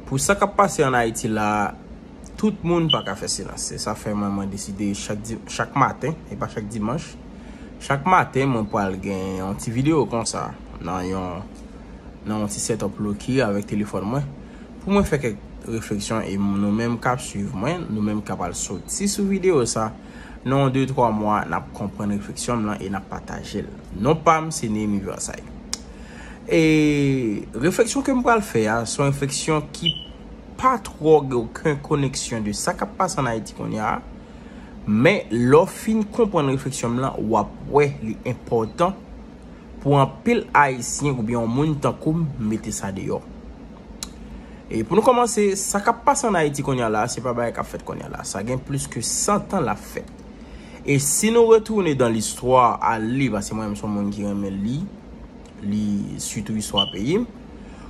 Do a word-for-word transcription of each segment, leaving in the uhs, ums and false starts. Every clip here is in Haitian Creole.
Pou sa k ap pase ann Ayiti la, tout moun pa ka fè silans. Se sa fè mwen, mwen deside chak di-, chak maten, e pa chak dimanch, chak maten, mwen pral gen yon ti videyo konsa, nan yon, nan yon ti setup low key avèk telefòn mwen, pou mwen fè kèk refleksyon e nou menm k ap swiv mwen, nou menm k ap al soti sou videyo sa, nan yon de twa mwa, n ap konprann refleksyon m lan e n ap pataje l. Non pa m, se Néhémie Versailles. E refleksyon ke m pral fè a, se yon refleksyon ki pa twò gen okenn koneksyon de sa k ap pase ann Ayiti kounye a, men lè w fin konprann refleksyon m lan, w ap wè li enpòtan pou anpil Ayisyen oubyen yon moun tankou m mete sa deyò. E pou nou kòmanse, sa k ap pase ann Ayiti kounye a la, se pa bagay k ap fèt kounye a la. Sa gen plis ke san tan l ap fèt. E si nou retounen dan listwa, al li, paske mwen menm se yon moun ki renmen li, li sitou istwa peyi m,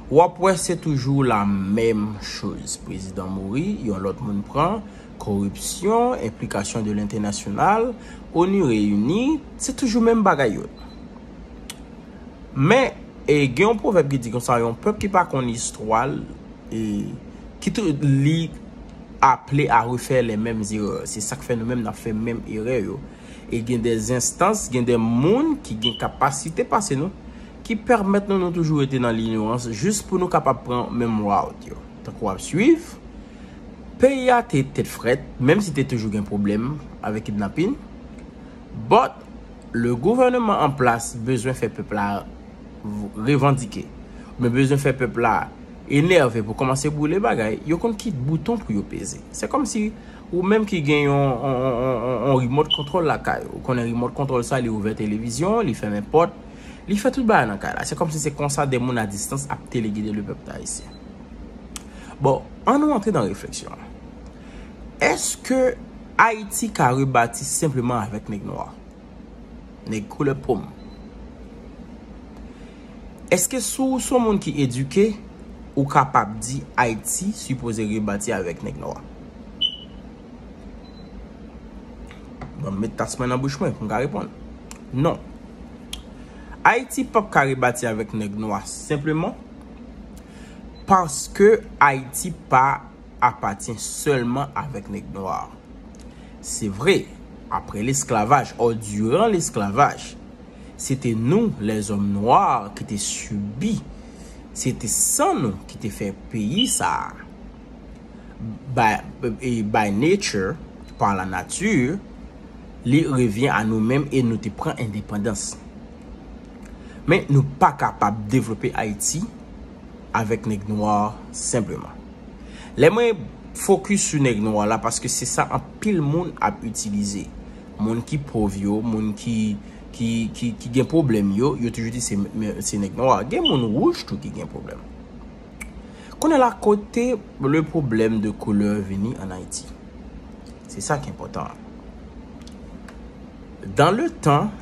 w ap wè se toujou la menm choz. Prezidan mouri, yon lòt moun pran, koripsyon, enplikasyon de lentènasyonal, ONU reyini, se toujou menm bagay yo. Men, e, gen yon pwovèb ki di konsa, yon pèp ki pa konn istwa l, e, ki tou, li aple a refè les mêmes erreurs. Se sa k fè nou menm n ap fè menm erè yo. E gen de enstans, gen de moun ki gen kapasite pase nou, ki pèmèt nou, nou toujou rete nan linyorans, jis pou nou kapab pran menm wout yo. Tankou w ap swiv, peyi a te tèt frèt, menm si te toujou gen pwoblèm avèk kidnapin, but le gouvènman an plas bezwen fè pèp la revandike, oubyen bezwen fè pèp la enève pou kòmanse boule bagay, yo konn ki bouton pou yo peze. Se kòmsi ou menm ki gen yon, yon, yon, yon, yon remote control lakay ou, konnen remote control sa, li ouvè televizyon, li fèmen pòt, li fè tout bagay nan kay la. Se kòmsi se konsa de moun a distans ap telegide le pèp ayisyen. Bon, ann nou antre nan refleksyon an. Èske Ayiti ka rebati senpleman avèk nèg nwa? Nèg koulè po m. Èske si w se yon moun ki edike, ou kapab di Ayiti sipoze rebati avèk nèg nwa? Bon, m met tas mwen nan bouch mwen pou m ka reponn. Non. Ayiti p ap ka rebati avèk nèg nwa senpleman paske Ayiti pa apatyen sèlman avèk nèg nwa. Se vre, apre lesklavaj, o, diran lesklavaj, se te nou, lèzòm nwa, ki te sibi, se te san nou ki te fè peyi sa a. By, e by nature, par la nature, li revyen a nou menm e nou te pran endepandans. Men nou pa kapab devlope Ayiti avèk nèg nwa senpleman. Lè mwen fokis sou nèg nwa la, paske se sa anpil moun ap itilize. Moun ki pòv yo, moun ki, ki, ki, ki gen pwoblèm yo, yo toujou di se, se nèg nwa. Gen moun wouj tou ki gen pwoblèm. Kounye a la, kote le problème de couleur vini ann Ayiti? Se sa ki enpòtan an. Dan le tan,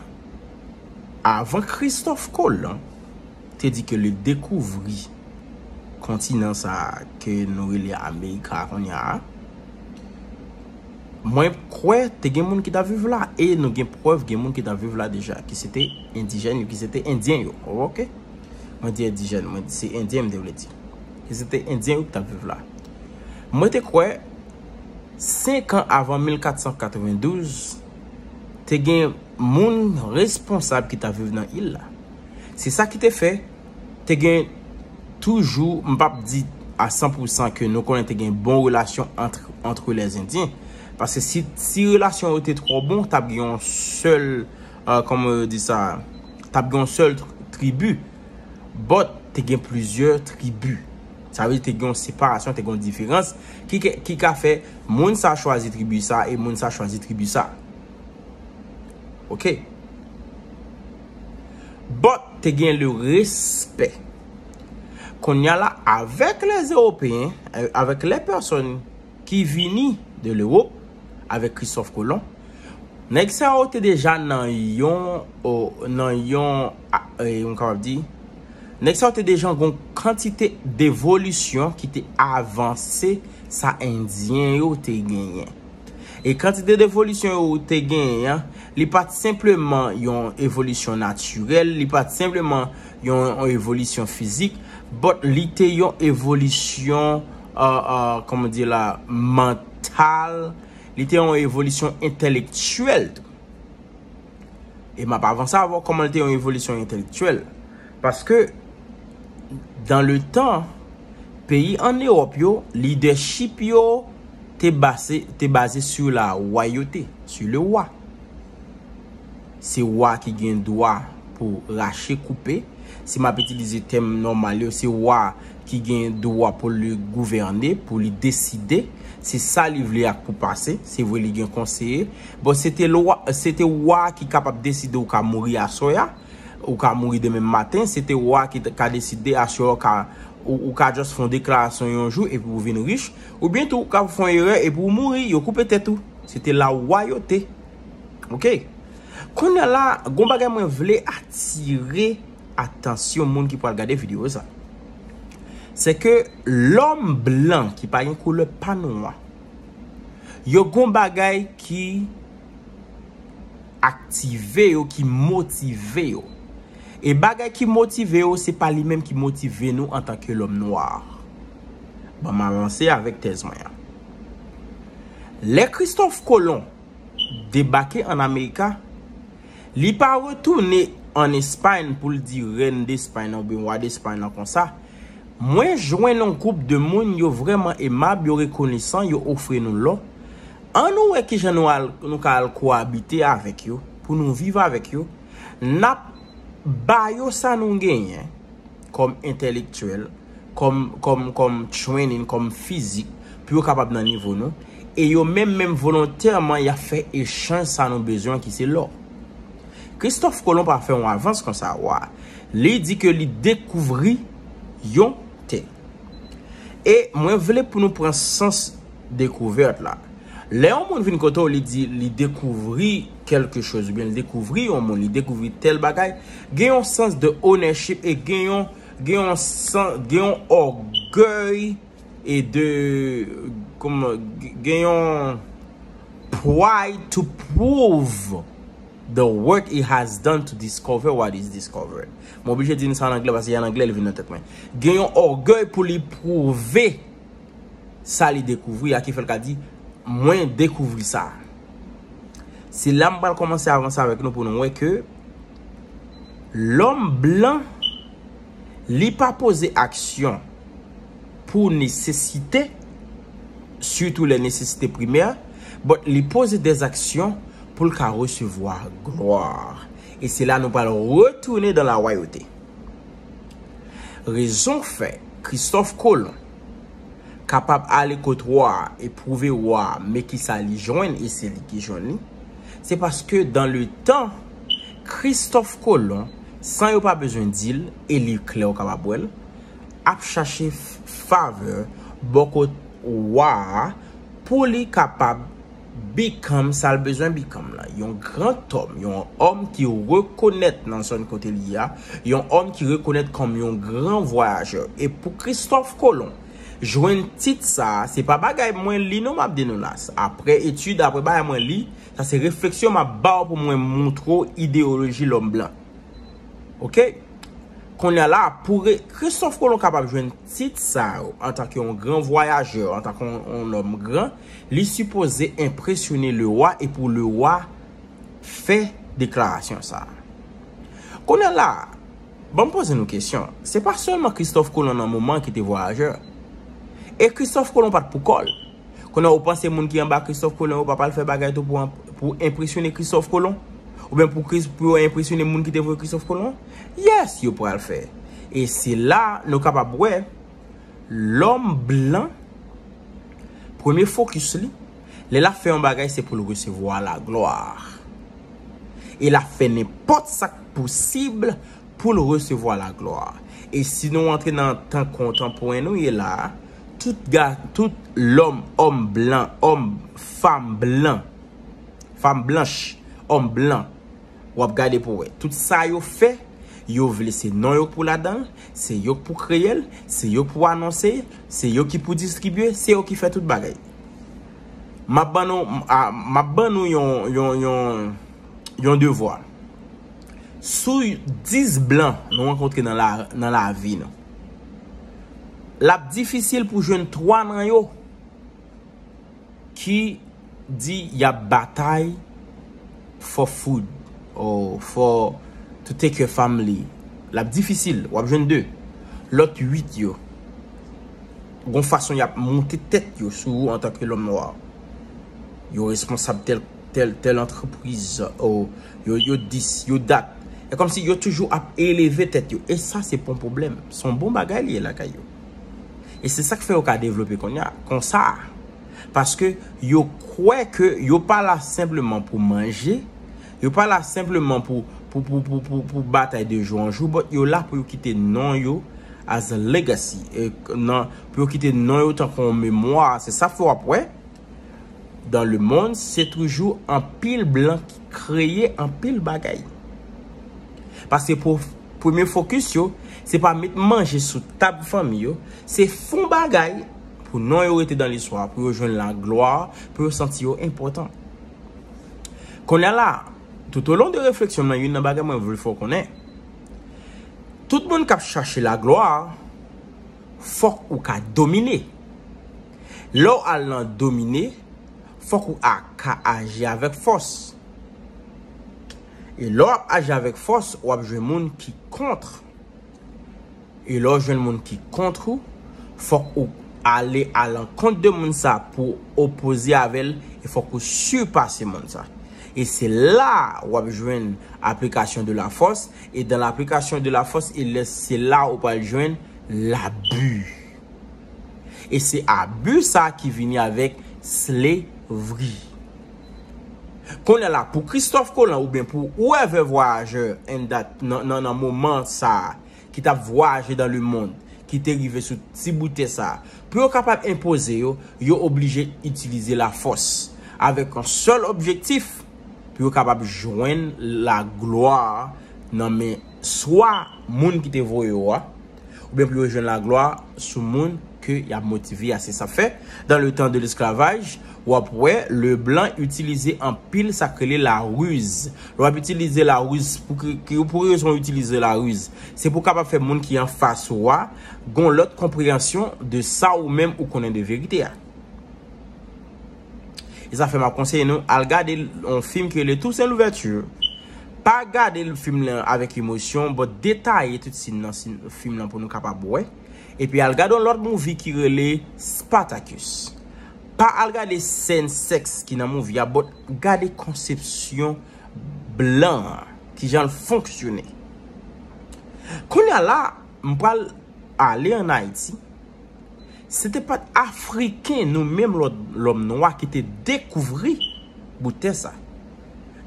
avan Kristòf Kolon te di ke li dekouvri kontinan sa a ke nou rele Amerika kounye a, mwen kwè te gen moun ki t ap viv la, e nou gen prèv gen moun ki t ap viv la deja, ki se te endijèn yo, ki se te endyen yo, oke? Mwen di endijèn, mwen di se endyen m te vle di. Ki se te endyen yo ki t ap viv la. Mwen te kwè, senk an avan mil kat san katrevendouz, te gen moun responsab ki t ap viv nan il la. Se sa ki te fè, te gen toujou, m p ap di a san pou san ke nou konnen te gen bon relasyon ant, ant lèzendyen. Paske si, si relasyon yo te twò bon, t ap gen yon sèl, euh, kòman yo di sa, t ap gen yon sèl tri-, tribi. But, te gen plizyè tribi. Sa vle di te gen yon separasyon, te gen yon diferans ki, ki, ki ka fè moun sa chwazi tribi sa e moun sa chwazi tribi sa. Oke? But, te gen le respè. Kounye a la, avèk lè Ewopeyen, euh, avèk lè pèsòn ki vini de Lewòp avèk Kristòf Kolon, nèg sa yo te deja nan yon, o, nan yon, a, e, m kapab di, nèg sa yo te deja gon kantite devolisyon ki te avanse sa Endyen yo te genyen. E kantite devolisyon yo te genyen an, li pa t senpleman yon evolisyon natirèl, li pa t senpleman yon, yon evolisyon fizik, but li te yon evolisyon, euh, euh, comment dire là, mental, li te yon evolisyon entèlektyèl tou. E m ap avanse avè w kòman li te yon evolisyon entèlektyèl. Paske, dans le temps, peyi ann Ewòp yo, lidèchip yo te baze, te baze sur la royauté, sur le roi. Se wa ki gen dwa pou rache, koupe. Si m ap itilize tèm nòmal yo, se wa ki gen dwa pou li gouvène, pou li deside. Se sa li vle ak pou pase. Se vre li gen konseye. Bon, se te lwa, se te wa ki kapab deside ou ka mouri aswè a, ou ka mouri demen maten. Se te wa ki t-, ka deside aswè ou ka, ou, ou ka just fè yon deklarasyon yon jou epi ou vin rich. Oubyen tou, ou ka fè yon erè epi ou mouri, yo koupe tèt ou. Se te la royauté. Ok? Kounye a la, gon bagay mwen vle atire atansyon moun ki pral gade videyo sa. Se ke lòm blan ki pa gen koulè pa nou an, yo gon bagay ki aktive yo, ki motive yo. E bagay ki motive yo, se pa li menm ki motive nou antanke lòm nwa. Ban m avanse avèk tèz mwen an. Lè Kristòf Kolon debake ann Amerika, li pa retounen ann Espay pou l di rèn Despay lan oubyen wa Despay lan konsa, mwen jwenn yon gwoup de moun, yo vrèman emab, yo rekonesan, yo ofri nou lò. Ann nou wè kijan nou al, nou ka al kowabite avèk yo, pou nou viv avèk yo. N ap ba yo sa nou genyen kòm entèlektyèl, kòm, kòm, kòm training, kòm fizik, pou yo kapab nan nivo nou. E yo menm, menm volontèman, y ap fè echanj sa nou bezwen ki se lò. Kristòf Kolon pa fè yon avans konsa, wa. Li di ke li dekouvri yon tè. E mwen vle pou nou pran sans dekouvèt la. Lè yon moun vin kote w, li di li dekouvri kèlke choz, oubyen li dekouvri yon moun, li dekouvri tèl bagay, gen yon sans de ownership e gen yon, gen yon sans, gen yon ògèy e de, kòman, gen yon pride to prove the work he has done to discover what is discovered. Mwen oblije di n sa an anglè paske an anglè li vin nan tèt mwen. Gen yon ògèy pou li pwouve sa li dekouvri a ki fè l ka di, mwen dekouvri sa. Se la m pral kòmanse avanse avèk nou pou nou wè ke lòm blan, li pa poze aksyon pou nesesite, surtout les nécessités primaires, but li poze des actions pou l ka resevwa glwa. E se la nou pral retounen dans la royauté. Rezon fè Kristòf Kolon kapab ale kot wa a e pwouve wa a men kisa li jwenn e se li ki jwenn li, se paske dans le temps, Kristòf Kolon, san yo pa bezwen di l, e li klè ou kapab wè l, ap chache f-, favè bò kot wa a pou li kapab become sa l bezwen become la. Yon gran tòm, yon òm ki rekonèt nan zòn kote li ye a, yon òm ki rekonèt kòm yon gran vwayajè. E pou Kristòf Kolon jwenn tit sa a, se pa bagay mwen li non m ap di nou la. Apre etid, apre bagay mwen li, sa se refleksyon m ap ba w pou mwen montre w ideyoloji lòm blan. Ok? Kounye a la, pou re-, Kristòf Kolon kapab jwenn tit sa yo, antanke yon gran vwayajè, antanke yon, yon lòm gran, li sipoze enpresyone lewa e pou lewa fè deklarasyon sa a. Kounye a la, ban m poze nou kesyon. Se pa sèlman Kristòf Kolon nan moman ki te vwayajè. E Kristòf Kolon pa t pou kò l. Kounye a, ou panse moun ki anba Kristòf Kolon yo pa pral fè bagay tou pou, pou enpresyone Kristòf Kolon? Oubyen pou Kris-, pou yo enpresyone moun ki te voye Kristòf Kolon? Yes, yo pral fè. E se la nou kapab wè lòm blan, premye fokis li, lè l ap fè yon bagay, se pou l resevwa laglwa. E l ap fè nenpòt sa k posib pou l resevwa laglwa. E si nou antre nan tan kontanporen nou ye la a, tout ga-, tout lòm, òm blan, òm, fanm blan, fanm blanch, òm blan, w ap gade pou wè. Tout sa yo fè, yo vle se non yo k pou ladan l, se yo k pou kreye l, se yo k pou anonse, se yo ki pou distribye, se yo ki fè tout bagay. M ap ban nou, a, m ap ban nou yon, yon, yon, yon devwa. Sou dis blan nou rankontre nan la, nan lavi nou, L ap difisil pou jwenn twa nan yo ki di y ap batay for food or for to take your family. L ap difisil, w ap jwenn de. Lòt uit yo, gon fason y ap monte tèt yo sou ou antanke lòm nwa. Yo responsab tèl, tèl, tèl antrepriz, o yo, yo dis, yo dat. E kòmsi yo toujou ap eleve tèt yo. E sa, se pa yon pwoblèm. Se yon bon bagay li ye lakay yo. E se sa k fè yo ka devlope kounye a, konsa. Paske yo kwè ke yo pa la senpleman pou manje, yo pa la senpleman pou, pou, pou, pou, pou, pou batay de jou an jou, but yo la pou yo kite non yo as a legacy. E nan, pou yo kite non yo tankou yon memwa. Se sa fè w ap wè, dans le monde, se toujou anpil blan ki kreye anpil bagay. Paske pou premye fokis yo, se pa met manje sou tab fanmi yo, se fè yon bagay pou non yo rete dans l'histoire, pou yo jwenn laglwa, pou yo santi yo enpòtan. Kounye a la, tout au long de refleksyon mwen, youn nan bagay mwen vle fè w konnen, tout moun k ap chache laglwa, fòk ou ka domine. Lè w al nan domine, fòk ou a, ka aji avèk fòs. E lè w ap aji avèk fòs, w ap jwenn moun ki kont. E lè w jwenn moun ki kont ou, fòk ou ale alankont de moun sa pou opoze avè l, e fòk ou sipase moun sa. E se la w ap jwenn aplikasyon de la fòs, e dan laplikasyon de la fòs, e lè se la ou pral jwenn labi. E se abi sa ki vini avèk slavery. Kounye a la, pou Christophe Colomb oubyen pou whoever voyageur in that, nan, nan, nan moman sa a, ki t ap vwayaje dans le monde, ki te rive sou ti bout tè sa a, pou yo kapab enpoze yo, yo oblije itilize lafòs avèk yon sèl objektif, pou yo kapab jwenn laglwa nan men swa moun ki te voye yo a, oubyen pou yo jwenn laglwa sou moun ke y ap motive a. Se sa fè, dans le temps de l'esclavage, w ap wè, le blan itilize anpil sa k rele la ruse. Lè w ap itilize la ruse, pou ki, ki, pou rezon w itilize la ruse, se pou w kapab fè moun ki anfas ou a gon lòt konpreyansyon de sa ou menm ou konnen de verite a. E sa fè m ap konseye nou al gade yon fim ki rele Toussaint Louverture. Pa gade fim lan avèk emosyon, but detaye tout sin nan sin, fim lan pou nou kapab wè. Epi al gade yon lòt movie ki rele Spartacus. Pa al gade sèn sèks ki nan movie a, but gade konsepsyon blan an, kijan l fonksyone. Kounye a la, m pral ale ann Ayiti. Se te pa t Afriken, nou menm lòt, lòm nwa ki te dekouvri bout tè sa.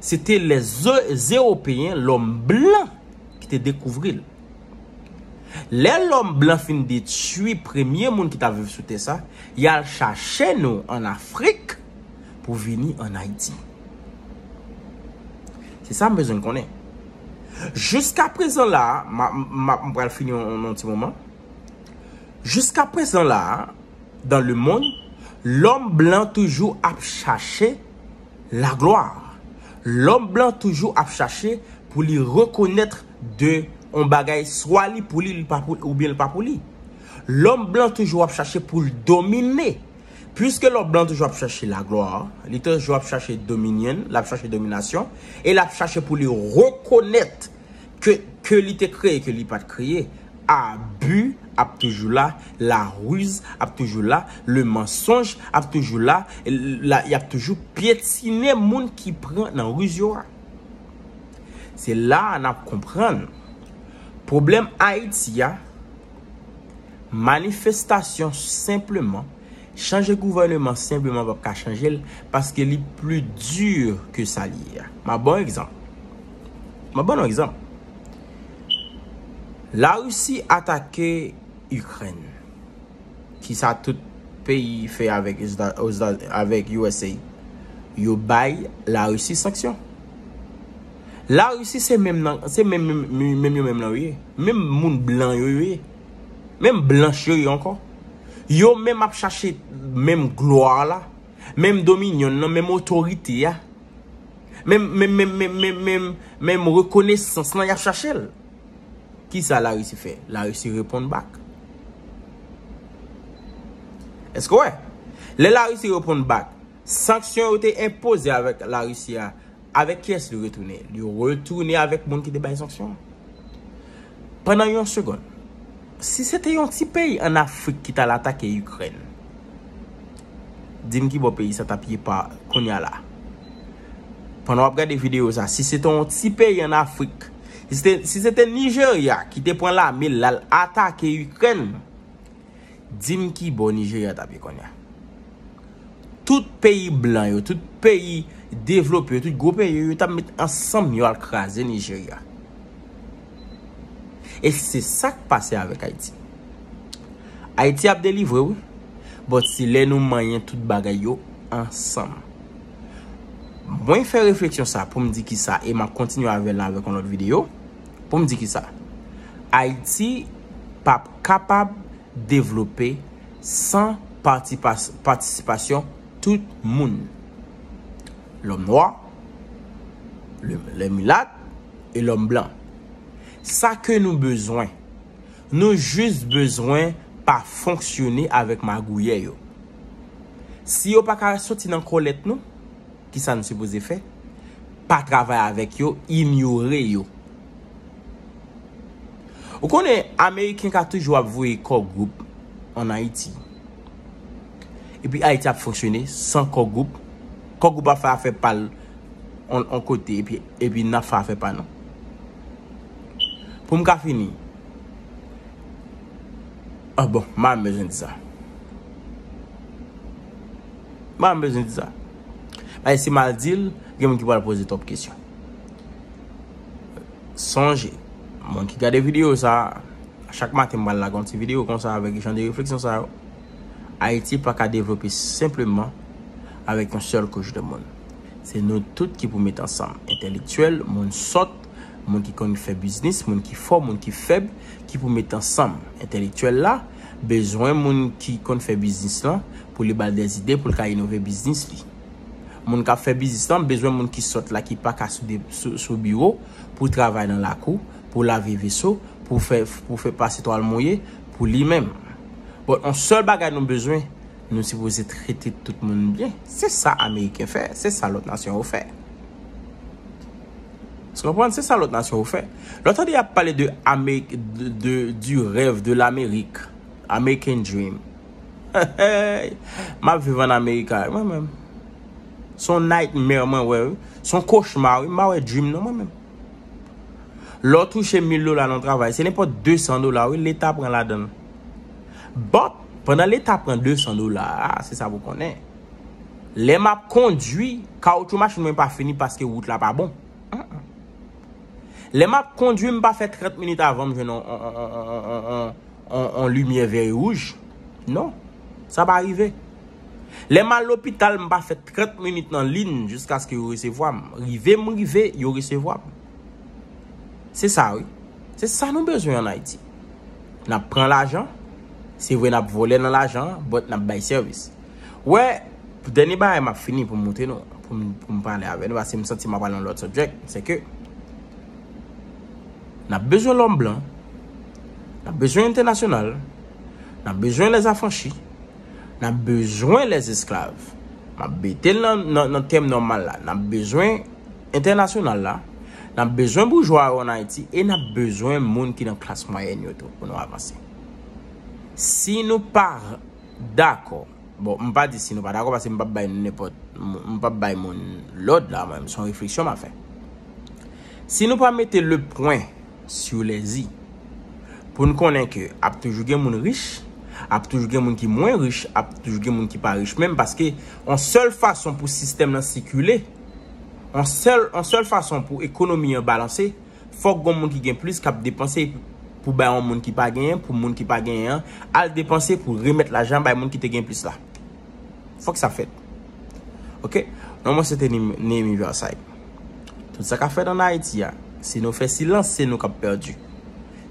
Se te lè Ze-, Ewopeyen, lòm blan, ki te dekouvri l. Lè lòm blan fin detwi premye moun ki t ap viv sou tè sa, y al chache nou ann Afrik pou vini ann Ayiti. Se sa m bezwen konnen. Jiska prezan la, m a, m a, m pral fini yon, yon ti moman. Jiska prezan la, dans le monde, lòm blan toujou ap chache laglwa. Lòm blan toujou ap chache pou li rekonèt de yon bagay, swa li pou li, li pa pou, oubyen li pa pou li. Lòm blan toujou ap chache pou l domine. Piske lòm blan toujou ap chache laglwa, li toujou ap chache dominion, l ap chache dominasyon, e l ap chache pou li rekonèt ke, ke li te kreye, ke li pa t kreye, abi ap toujou la, la ruse ap toujou la, le mensonge ap toujou la, la, y ap toujou pyetine moun ki pran nan ruse yo a. Se la a n ap konprann pwoblèm Ayiti a, manifestasyon senpleman, chanje gouvèneman senpleman p ap ka chanje l, paske li pli di ke sa l ye a. M ap ba w egzanp. M ap ba nou egzanp. Larisi atake Ikrèn. Kisa tout peyi fè avèk Ezta-, Ezta-, avèk U S A? Yo bay Larisi sanksyon. Larisi se menm nan, se menm, menm, menm yo menm nan yo ye. Menm moun blan yo, yo ye. Menm blanch yo ye ankò. Yo menm ap chache menm glwa la, menm dominyon nan, menm otorite a, menm, menm, menm rekonesans lan, y ap chache l. Kisa Larisi fè? Larisi reponn back. Èske w wè? Lè Larisi reponn back, sanksyon yo te enpoze avèk Larisi a, avèk kiyès li retounen? Li retounen avèk moun ki te bay sanksyon an. Pandan yon segonn, si se te yon ti peyi ann Afrik ki t al atake Ikrèn, di m ki bò peyi sa t ap ye pa kounye a la. Pandan w ap gade videyo sa, si se te yon ti peyi ann Afrik, si se te, si se te Nijerya ki te pran lame l al atake Ikrèn, di m ki bò Nijerya t ap ye kounye a. Tout peyi blan yo, tout peyi devlope yo, tout gwo peyi yo, yo t ap met ansanm yo al kraze Nijerya. E se sa k pase avèk Ayiti. Ayiti ap delivre, wi. But se lè nou manyen tout bagay yo ansanm. Mwen fè refleksyon sa pou m di kisa, e m ap kontinye avè l avèk yon lòt videyo, pou m di kisa. Ayiti p ap kapab devlope san patipas-, patisipasyon tout moun. Lòm nwa, le, le milat e lòm blan. Sa ke nou bezwen, nou jis bezwen pa fonksyone avèk magouyè yo. Si yo pa ka soti nan kòlèt nou, kisa nou sipoze fè? Pa travay avèk yo, inyore yo. Ou konnen, Ameriken ka toujou ap voye core group ann Ayiti. Epi Ayiti ap fonksyone san core group. Core group ap fè afè pa l on, on kote, epi, epi n ap fè afè pa nou. Pou m ka fini. Ah bon, m pa menm bezwen di sa. M pa menm bezwen di sa. Paske si m al di l, gen moun ki pral poze twòp kesyon. Sonje, moun ki gade videyo sa, chak maten m pral lage yon ti videyo konsa avèk jan de refleksyon sa yo. Ayiti pa ka devlope senpleman avèk yon sèl kouch de moun. Se nou tout ki pou met ansanm. Entèlektyèl, moun sòt, moun ki konn fè biznis, moun ki fò, moun ki fèb, ki pou met ansanm. Entèlektyèl la bezwen moun ki konn fè biznis lan pou li ba l dèzide pou l ka inove biznis li. Moun k ap fè biznis lan bezwen moun ki sòt la, ki pa ka sou de, sou, sou biwo pou travay nan lakou, pou lave veso, pou fè, pou fè pase twal mouye pou li menm. Bon, yon sèl bagay nou bezwen, nou sipoze trete tout moun byen. Se sa Ameriken fè, se sa lòt nasyon yo fè. Ou konprann? Se sa lòt nasyon yo fè. Lè w tande y ap pale de Amerik, de, de, du rêve de l'Amérique, American Dream. M ap viv ann Amerika, mwen menm. Se yon nightmare mwen wè, wi. Se yon kochma, wi. M pa wè dream, non, mwen menm. Lè w touche mil dola nan yon travay, se nenpòt de san dola, wi, leta pran ladan l. But, pandan leta pran de san dola a, se sa pou konnen. Lè m ap kondui, kawoutchou machin mwen pa fini paske wout la pa bon. Lè m ap kondui, m pa fè trant minit avan m jwenn on, on, on limyè vè e wouj. Non, sa pa rive. Lè m al lopital, m pa fè trant minit nan lin jiskaske yo resevwa m. Rive m rive, yo resevwa m. Se sa, wi. Se sa nou bezwen ann Ayiti. N ap pran lajan. Se vre, n ap vòlè nan lajan an, but n ap bay sèvis. Wè, pou dènye bagay m ap fini pou m montre nou, pou m, pou m pale avè nou, paske m santi m ap pale yon lòt subject, se ke n ap bezwen lòm blan, n ap bezwen entènasyonal, n ap bezwen lèzafranchi, n ap bezwen lèzesklav. M ap mete l nan, nan, nan tèm nòmal la. N ap bezwen entènasyonal la, n ap bezwen boujwa yo ann Ayiti, e n ap bezwen moun ki nan klas mwayèn yo tou pou nou avanse. Si nou pa dakò, bon, m pa di si nou pa dakò, paske m p ap bay nenpòt, m p ap bay moun lòd la, mwen, se yon refleksyon m ap fè. Si nou pa mete le point sur les i pou n konnen ke ap toujou gen moun rich, ap toujou gen moun ki mwen rich, ap toujou gen moun ki pa rich menm, paske yon sèl fason pou sistèm nan sikile, yon sèl, yon sèl fason pou ekonomi an balanse, fòk gon moun ki gen plis k ap depanse pou bay yon moun ki pa genyen, pou moun ki pa genyen an al depanse pou remèt lajan bay moun ki te gen plis la. Fòk sa fèt. Oke? Non, mwen se te Nehemi Versailles. Tout sa k ap fèt ann Ayiti a, si nou fè silans, se nou k ap pèdi.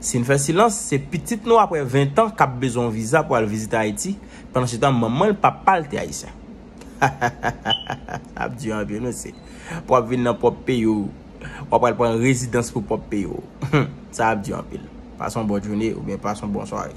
Si n fè silans, se pitit nou apre ven tan k ap bezwen yon viza pou al vizite Ayiti, pandan se tan manman l, papa l te ayisyen. Sa ap di anpil, mesye. Pou w ap vin nan pwòp peyi w, w ap al pran rezidans pou pwòp peyi w. Sa ap di anpil. Pase yon bòn jounen oubyen pase yon bòn sware.